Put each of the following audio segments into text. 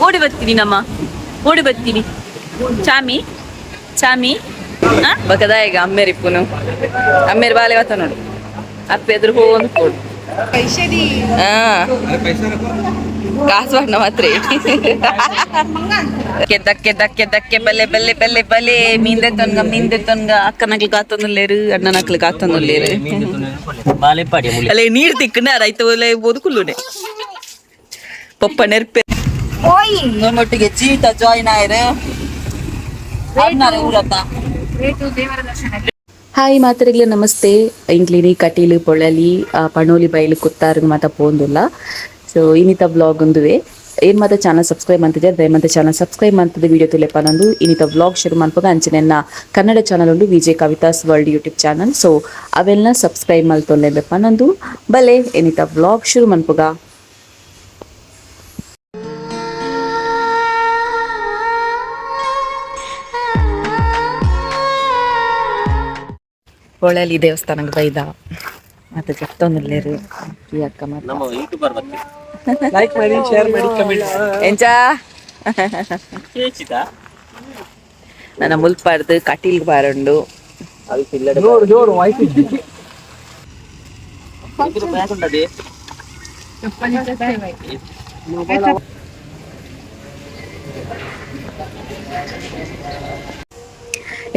ಓಡಿ ಬರ್ತೀನಿ ನಮ್ಮ, ಓಡಿ ಬರ್ತೀನಿ. ಚಾಮಿ ಚಾಮಿ. ಬಕದಾಯಗ ಅಮ್ಮೇರಿಪ್ಪುನು ಅಮ್ಮೇರು ಬಾಲೆ ಬತ್ತ ನೋಡು. ಅಪ್ಪ ಎದುರು ಹೋಗಿ ಕೊಡು. ಕಾಸು ಬಣ್ಣ ಮಾತ್ರ. ದಕ್ಕೆ ದಕ್ಕೆ ದಕ್ಕೆ, ಬಲ್ಲೆ ಬಲ್ಲೆ ಬಲ್ಲೆ ಬಲ್ಲೆ. ಮೀಂದೆ ತೊನ್ಗ, ಮೀಂದೆ ತೊನ್ಗ. ಅಕ್ಕನಕ್ಲು ಕಾತೊಂದುಲ್ಲೇರು, ಅಣ್ಣನಕ್ಲು ಕಾತೊಂದುಲ್ಲೇರು. ಅಲ್ಲೇ ನೀರ್ ತಿಕ್ಕಂಡ ರೈತ ಒಲೆ ಬೋದು ಕುಲ್ಲುನೆ ಪಪ್ಪ ನೆರ್ಪೆ ನಮ್ಮೊಟ್ಟಿಗೆ ಜೀವಿತ ಜಾಯಿನ್ ಆಯ್ರೆ ಊರತ್ತ. ಹಾಯ್ ಮಾತರಿಗ್ಲ, ನಮಸ್ತೆ. ಇಂಕ್ಲಿನಿ ಕಟೀಲು ಪೊಳಲಿ ಪಣೋಲಿ ಬೈಲು ಕುತ್ತಾರು ಮಾತ ಪೋಂದುಲ್ಲ. ಸೊ ಇನ್ನಿತ ವ್ಲಾಗ್ ಒಂದುವೆ. ಏನ್ ಮಾತ ಚಾನಲ್ ಸಬ್ಸ್ಕ್ರೈಬ್ ಮಂತಿದೆ, ದಯಮಂತ ಚಾನಲ್ ಸಬ್ಸ್ಕ್ರೈಬ್ ಮಂತದ ವಿಡಿಯೋ ತುಲೆಪ ನಂದು. ಇನ್ನಿತ ವ್ಲಾಗ್ ಶುರು ಮನ್ಪಗ ಅಂಚನೆನ್ನ ಕನ್ನಡ ಚಾನಲ್ ಉಂಡು, Vijay Kavitha's world YouTube channel. So ಅವೆಲ್ಲ ಸಬ್ಸ್ಕ್ರೈಬ್ ಮಲ್ತೊಂದೆ ಪನಂದು ಬಲೆ, ಎನಿತ ವ್ಲಾಗ್ ಶುರು ಮನ್ಪುಗ. ಪೊಳಲಿ ದೇವಸ್ಥಾನಕ್ಕೆ ಬೈದ ಮತ್ತೆ ಜಪ್ತೊಂದುಲ್ಲೇರು ಈ ಅಕ್ಕ ಮಾತ. ನಮ್ಮ ಯೂಟ್ಯೂಬರ್ ಬರ್ತೀವಿ. ಲೈಕ್ ಮಾಡಿ, ಶೇರ್ ಮಾಡಿ, ಕಮೆಂಟ್. ಎಂಚ ನನ್ನ ಮುಲ್ಪಾರ್ದು ಕಟೀಲ್ ಬಾರುಂಡು. ಜೋರು ಜೋರು ವಾಯ್ಸ್.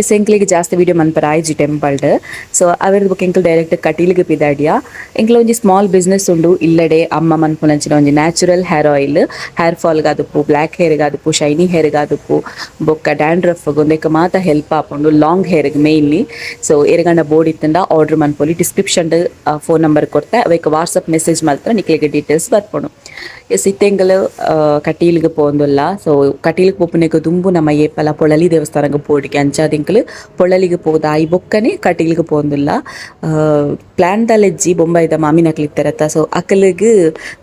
ಎಸ್, ಎಂಕ್ಲಿಗೆ ಜಾಸ್ತಿ ವಿಡಿಯೋ ಮನ್ಪರ ಆಯ್ಜಿ ಟೆಂಪಲ್ಡ್. ಸೊ ಅವೆರ್ದು ಬೊಕ ಎಂಕಲ್ ಡೈರೆಕ್ಟ್ ಕಟೀಲ್ಗೆ ಪಿದಾಡಿಯ. ಎಂಕ್ಲ ಒಂಜಿ ಸ್ಮಾಲ್ ಬಿಸ್ನೆಸ್ ಉಂಡು, ಇಲ್ಲಡೆ ಅಮ್ಮ ಮನ್ಪುನಂಚಿನ ಒಂಜಿ natural hair oil. Hair fall ಗಾದುಪ್ಪು, ಬ್ಲ್ಯಾಕ್ ಹೇರ್ ಗಾದುಪ್ಪು, ಶೈನಿ ಹೇರ್ ಗಾದುಪ್ಪು, ಬೊಕ್ಕ ಡ್ಯಾಂಡ್ರಫ್ ಒಂದೆಕ್ ಮಾತ ಹೆಲ್ಪ್ ಆಪುಂಡು, ಲಾಂಗ್ ಹೇರ್ ಮೇನ್ಲಿ. ಸೊ ಏರೆಗಂಡ ಬೋರ್ಡ್ ಇತ್ತಂಡ ಆರ್ಡರ್ ಮನ್ಪೊಲಿ. ಡಿಸ್ಕ್ರಿಪ್ಷನ್ ಫೋನ್ ನಂಬರ್ ಕೊಡ್ತೆ, ಅವೆಕ್ ವಾಟ್ಸಪ್ ಮೆಸೇಜ್ ಮಲ್ತ್ರ ನಿಕ್ಲೆಗ್ ಡೀಟೇಲ್ಸ್ ಬರ್ಪುಂಡು. ಎಸ್, ಇತ್ತೆಂಗಲ್ ಕಟೀಲ್ಗೆ ಪೋಂದುಲ್ಲ. ಸೊ ಕಟೀಲ್ಗೆ ಪೋಪುನೆಗ್ ದುಂಬು ನಮ್ಮ ಏಪಲ ಪೊಳಲಿ ದೇವಸ್ಥಾನಗ್ ಪೋಡಿಗೆ. ಅಂಚಾದ್ ಎಂಕುಲು ಪೊಳಲಿಗೆ ಪೋದು ಆಯಿ ಬೊಕ್ಕನೆ ಕಟೀಲ್ಗೆ ಪೋಂದುಲ್ಲ. ಪ್ಲಾನ್ ದಾಲೆಜ್ಜಿ, ಬೊಂಬಾಯಿದ ಮಾಮಿನಕ್ಲು ಇತ್ತಾರತ್ತ, ಸೊ ಅಕಲಿಗ್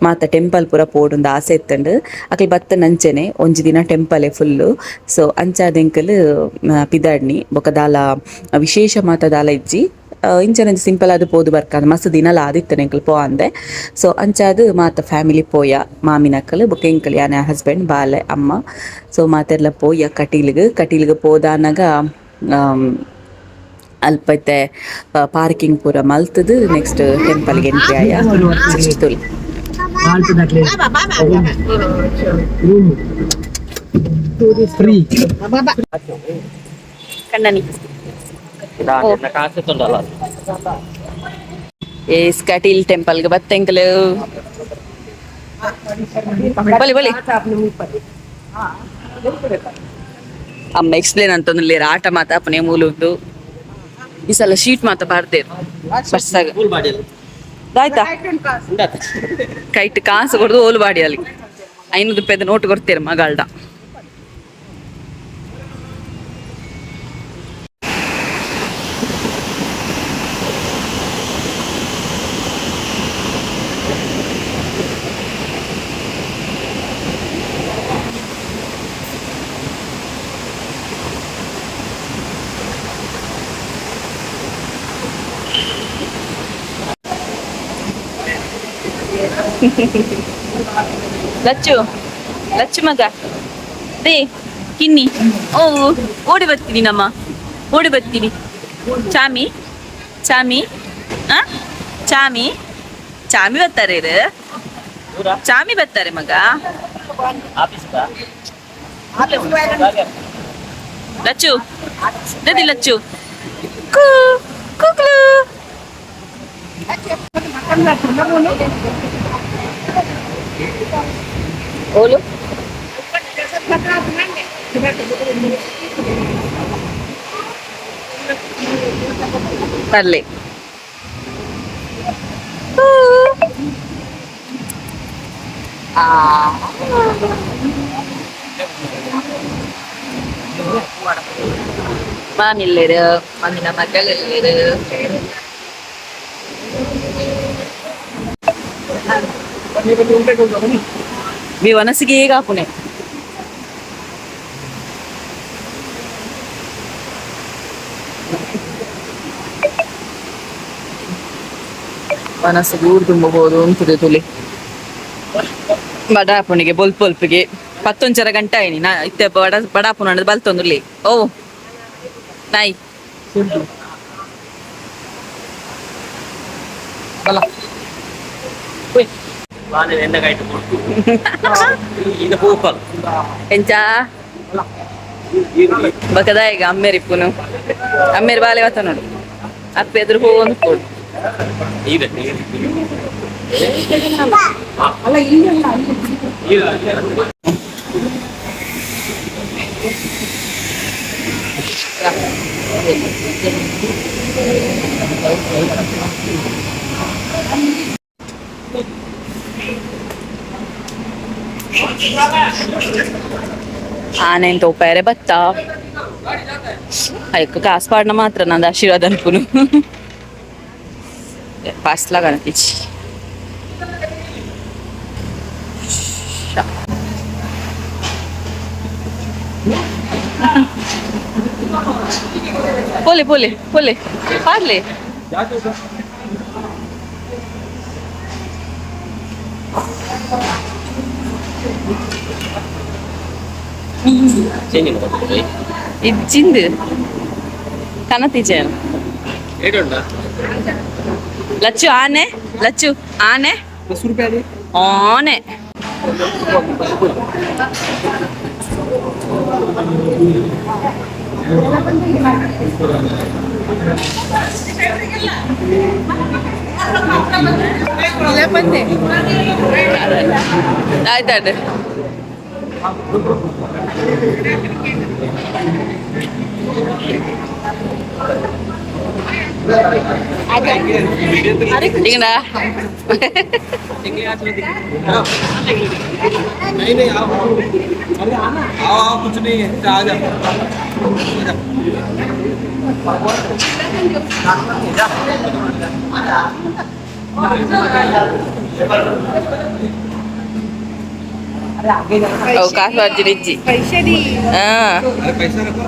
ಮಾತ ಟೆಂಪಲ್ ಪೂರ ಪೋಡುಂದು ಆಸೆ ಇತ್ತಂಡು. ಅಕಲ್ ಬತ್ತ ನಂಚೆನೆ ಒಂಜಿ ದಿನ ಟೆಂಪಲ್ ಫುಲ್ಲು. ಸೊ ಅಂಚಾದ್ ಎಂಕುಲು ಪಿದಾಡ್ನಿ. ಬೊಕ ದಾಲ ವಿಶೇಷ ಮಾತ ದಾಲ ಇಜ್ಜಿ, ಇಂಚನೆ ಸಿಂಪಲ್ ಆದ್ ಪೋದು ಬರ್ಕಂದ್. ಮಸ್ತ್ ದಿನಲ ಆದಿತ್ತನೆ ಎಂಕುಲು ಪೋ ಅಂದೆ. ಸೊ ಅಂಚಾದ್ ಮಾತ ಫ್ಯಾಮಿಲಿ ಪೋಯ, ಮಾಮಿನಕ್ಕಲು ಬೊಕ ಎಂಕುಲು, ಯಾನ ಹಸ್ಬೆಂಡ್, ಬಾಲೆ, ಅಮ್ಮ. ಸೊ ಮಾತೆರ್ಲ ಪೋಯ ಕಟೀಲ್ಗ್. ಕಟೀಲ್ಗ್ ಪೋದಾನಗ ಅಲ್ಪ ಇತ್ತೆ ಪಾರ್ಕಿಂಗ್ ಪೂರ ಮಲ್ತದು ನೆಕ್ಸ್ಟ್ ಟೆಂಪಲ್ಗೆ ಎಂಟ್ರಿ ಆಯ. ಜಸ್ಟ್ ತುಲ್. Room free. ಕಣ್ಣನಿ. ಕಾಸು ತೊಂಡಲ್ಲ. ಎಸ್, ಕಟೀಲ್ ಟೆಂಪಲ್ಗೆ ಬತ್ತೆಂಕಲು. ಬಲಿ ಬಲಿ. ಅಮ್ಮ ಎಕ್ಸ್ಪ್ಲೇನ್ ಅಂತಂದು ಆಟ ಮಾತ ಅಪ್ಪನೆ ಮೂಲುಂದು. ಈ ಸಲ ಶೀಟ್ ಮಾತ ಬಾರ್ದೇರು ಬರ್ಸಾಗ. ಆಯ್ತಾ, ಕೈಟ್ ಕಾಸು ಕೊಡ್ದು ಓಲು ಬಾಡಿ ಅಲ್ಲಿ 500 ರೂಪಾಯಿದ ನೋಟ್ ಕೊಡ್ತೀರ ಮಗಳ್ದ. ಲಚ್ಚು ಲಚ್ಚು ಮಗ they ಕಿನ್ನಿ. ಓ, ಓಡಿ ಬರ್ತೀನಿ ನಮ್ಮ, ಓಡಿ ಬರ್ತೀನಿ. ಚಾಮಿ ಚಾಮಿ. ಆ ಚಾಮಿ ಚಾಮಿ ಬರ್ತಾರೆ ಇರು. ಚಾಮಿ ಬರ್ತಾರೆ ಮಗ. ಲಚ್ಚು ದದಿ ಲಚ್ಚು ಕೂ ಕೂಕ್ಲು. ಓಲು ಬರ್ಲಿ. ಮಾಮಿಲ್ಲೇರು, ಮಾಮಿನ ಮಕ್ಕಳೆಲ್ಲೇರು. ಬನ್ನಿ ಬನ್ನಿ, ಉಂಟೆ ಬನ್ನಿ. ಬಿ ವನಸಿಗೆ ಹೇಗೆ ಹಾಕುನೆ. ಮನಸ್ಸು ಊರು ತುಂಬಬಹುದು ಅಂತದೆ ತುಲಿ. ಬಡಾಪುಣಿಗೆ ಬೊಲ್ಪು ಬೊಲ್ಪಿಗೆ ಪತ್ತೊಂಚರ ಗಂಟೆ ಆಯ್ನಿ ನಾ ಇತ್ತೆ ಬಡ ಬಡಾಪುನ ಬಲ್ತೊಂದುರ್ಲಿ ಓ ನಾಯಿ. ಬಾಲೆ ಎಣ್ಣೆಗಾಯ್ತು ಕೊಡ್ತು ಇದು ಹೂಪಲ್. ಎಂಚ ಬಕದ ಈಗ ಅಮ್ಮೇರಿ ಪುನು ಅಮ್ಮೇರಿ ಬಾಲೆ ವತ್ತ ನೋಡು ಅಪ್ಪ ಎದುರು ಹೋಗಿ ಕೊಡು. ಇದೆ. ಆನೆನ್ ತೋಪಾಯರೆ ಬತ್ತ ಐಕ್ ಕಾಸ್ ಪಾಡ್ನ ಮಾತ್ರ ನಂದು ಆಶೀರ್ವಾದ ಅನ್ಪುನು ಪಾಸ್ಲ ಗಣತಿಚಿ. ಪೋಲೆ ಪೋಲೆ ಪೋಲೆ ಪಾಡ್ಲೆ. ಚೇಂಜ್ ಕೊಡ್ತೀವಿ. ಇಜ್ಜಿಂದು ಕನತಿಜೇನು. ಏಡುಂಡ. ಲಚ್ಚು ಆನೆ ಲಚ್ಚು ಆನೆ. 10 ರೂಪಾಯಿ. ಆನೆ. ಆಯ್ತಾಯ್ತು. ಹಿಂಗಾ. नहीं नहीं, आओ। अरे आना, आओ आओ, कुछ नहीं है, आ जा। ಅವು ಕಾಸು ಅಜ್ಜಿ ಹಾ. अरे पैसा रखो.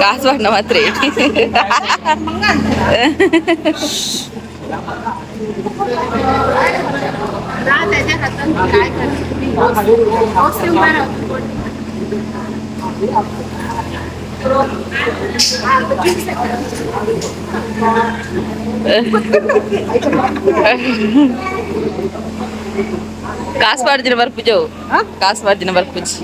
ಕಾಸು ಬಣ್ಣ ಮಾತ್ರ. ಕಾಸು ಪಾಡ್ದಿನ ಬರ್ಪುಜವು ಕಾಸು ಪಾಡ್ದಿನ ಬರ್ಪುಜಿ.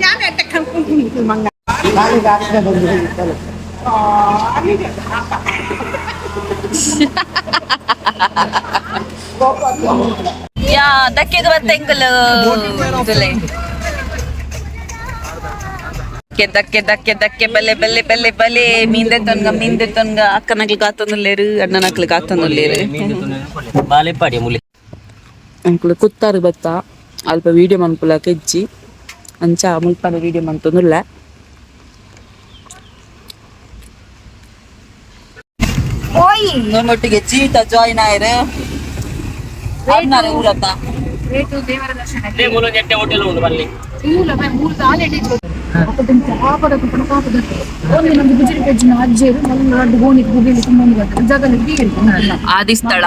ಯಾ ದಕ್ಕೆಗೆ ಬತ್ತೆಂಕಲ್ ದಕ್ಕೆ ದಕ್ಕೆ ದಕ್ಕೆ ಬಲೆ ಬಲೆ ಬಲೆ ಬಲೆ ಮೀಂದೆ ತೊನ್ಗ ಮೀಂದೆ ತೊನ್ಗ ಅಕ್ಕನಕ್ಲು ಕಾತೊಂದುಲ್ಲೇರು ಅಣ್ಣನಕ್ಲು ಕಾತೊಂದುಲ್ಲೇರು. ಬಾಲೆ ಪಾಡಿ ಮುಲಿ. ಅಂಕುಲು ಕುತ್ತಾರು ಬತ್ತ ಅಲ್ಪ ವೀಡಿಯೋ ಮನ್ಪುಲ ಕೆಜ್ಜಿ ಅಂಚ ಮುಲ್ಪನ ವೀಡಿಯೋ ಮಂತೊಂದುಲ್ಲ. ನಮ್ಮೊಟ್ಟಿಗೆ ಜೀವಿತ ಜಾಯಿನ್ ಆಯ್ರು ಅಣ್ಣನ ಊರತ್ತ. ಮೂಲ ಜಟ್ಟೆ ಹೋಟೆಲ್ ಉಂಟು ಬಲ್ಲಿ. ಆದಿಸ್ಥಳ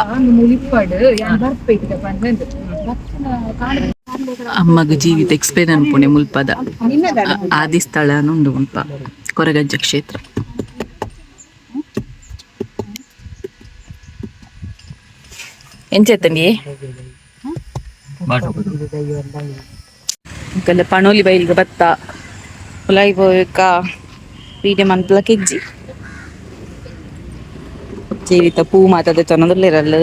ಅಮ್ಮಗ ಜೀವಿತ ಎಕ್ಸ್ಪ್ಲೇನ್ ಅನ್ಪುಣೆ ಮುಲ್ಪದ ಆದಿಸ್ಥಳ ಉಂಡು ಮುಲ್ಪ ಕೊರಗಜ್ಜ ಕ್ಷೇತ್ರ. ಎಂಚೆತ್ತಂಡಿ ಕಲ್ಲ ಪಣೋಲಿ ಬೈಲ್ಗೆ ಬತ್ತ ಉಲಾಯಿ ಪೋಯಕ ವೀಡಿಯೋ ಮನ್ಪುಲ ಕೆಜ್ಜಿ ಜೀವಿತ ಪೂ ಮಾತದ ತೊನದುಲ್ಲಿರಲ್ಲ.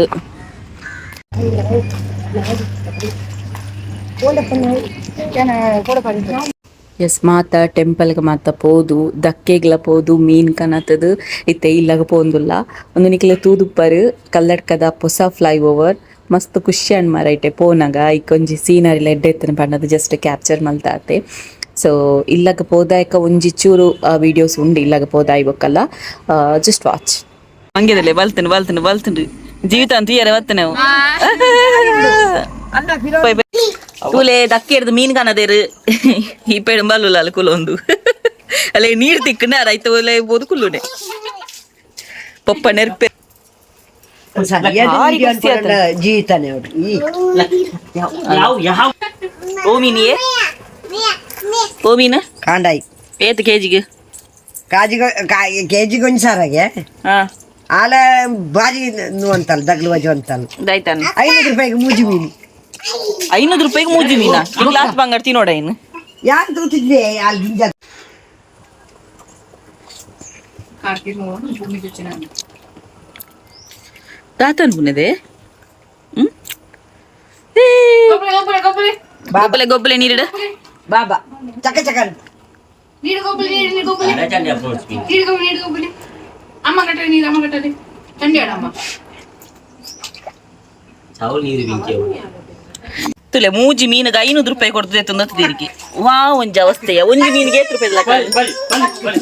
ಎಸ್ ಮಾತ ಟೆಂಪಲ್ಗೆ ಮಾತ ಪೋದು ದಕ್ಕೆಗ್ಲ ಪೋದು ಮೀನ್ ಕನತದು ಇತ್ತೆ ಇಲ್ಲಗ ಪೋಂದುಲ್ಲ. ಒಂದು ನಿಕ್ಲೆ ತೂದುಪ್ಪರು ಕಲ್ಲಡ್ಕದ ಪೊಸ ಫ್ಲೈ ಓವರ್ ಮಸ್ತ್ ಖುಷಿ ಅಣ್ ಮಾರೈಟೆ ಪೋನಗ ಇಕ್ಕೊಂಜಿ ಸೀನರಿ ಎಡ್ಡೆ ಇತ್ತನ ಪಂಡದು ಜಸ್ಟ್ ಕ್ಯಾಪ್ಚರ್ ಮಲ್ತಾತೆ. ಸೊ ಇಲ್ಲಗ ಪೋದಾಯಕ ಒಂಜಿ ಚೂರು ವೀಡಿಯೋಸ್ ಉಂಡು ಇಲ್ಲಗ ಪೋದಾಯ್ ಬೊಕ್ಕಲ್ಲ ಜಸ್ಟ್ ವಾಚ್. ಹಂಗೆದಲ್ಲೇ ಬಲ್ತನು ಬಲ್ತನು ಬಲ್ತನು ಜೀವಿತ ಅಂತ ಯಾರ ಬತ್ತ ನಾವು ತೂಲೆ ದಕ್ಕೆರ್ದು ಮೀನ್ ಕಾಣದೇರು ಈ ಪೇಡು ಬಲ್ಲುಲ್ಲ ಅಲ್ಲಿ ಕುಲೊಂದು ಅಲ್ಲೇ ನೀರು ತಿಕ್ಕಂಡೆ ಅದಾಯ್ತು ಒಲೆ ಬೋದು ಕುಲ್ಲುನೆ ಪಪ್ಪ ನೆರ್ಪೆ. ಭಾರಿ ಖುಷಿ ಆತನ. ಜೀತಾನೆ ಅವ್ರು ಈ ಯಾವ ಯಾವ ಓ ಮೀನಿಯೇ ಓ ಮೀನು ಕಾಂಡಾಯಿ ಏತ್ ಕೆಜಿಗೆ? ಕಾಜಿಗ ಕೆಜಿಗೆ ಒಂದು ಸಾರಾಗೆ. ಹಾ. ಆಲ ಬಾಜಿ ಅಂತಲ್ಲ, ದಗ್ಲು ಬಾಜು ಅಂತಲ್ಲ. ದಾಯ್ತಾನ. 500 ರೂಪಾಯಿಗೆ ಮೂಜಿ ಮೀನು. 500 ರೂಪಾಯಿಗೆ ಮೂಜಿ ಮೀನಾ? ಗ್ಲಾಸ್ ಬಂಗಾರ ತಿನ್ನೋಡ ಇನ್ನು. ಯಾರು ತೂತಿದ್ದೆ ಅಲ್ಲಿ ಗಿಂಜ. ತಾತನ್ ಪುನದೆ. ಹ್ಮ್, ಗೊಬ್ಬಲೆ ಗೊಬ್ಬಲೆ ನೀರಿಡ. ಬಾಬಾ ಚಕ ಚಕ. ನೀರು ಗೊಬ್ಬಲಿ, ನೀರು, ನೀರು ಗೊಬ್ಬಲಿ. ಚಂಡಿ ಅಪ್ರೋಚ್. ನೀರು ಗೊಬ್ಬಲಿ, ನೀರು ಗೊಬ್ಬಲಿ. ಅಮ್ಮ ಕಟ್ಟಲಿ ನೀರು, ಅಮ್ಮ ಕಟ್ಟಲಿ ಚಂಡಿ ಅಮ್ಮ. ಚಾವು ನೀರು ಬಿಂಕಿ. ತುಲೆ, ಮೂಜಿ ಮೀನುಗೆ 500 ರೂಪಾಯಿ ಕೊಡ್ತದೆ ತುಂದತ್ತಿದ್ದೀರಿಗೆ. ವಾ, ಒಂಜಿ ಅವಸ್ಥೆಯ, ಒಂಜಿ ಮೀನಿಗೆ ಏತ್ ರೂಪಾಯಿ? ಬಲಿ ಬಲಿ ಬಲಿ ಬಲಿ.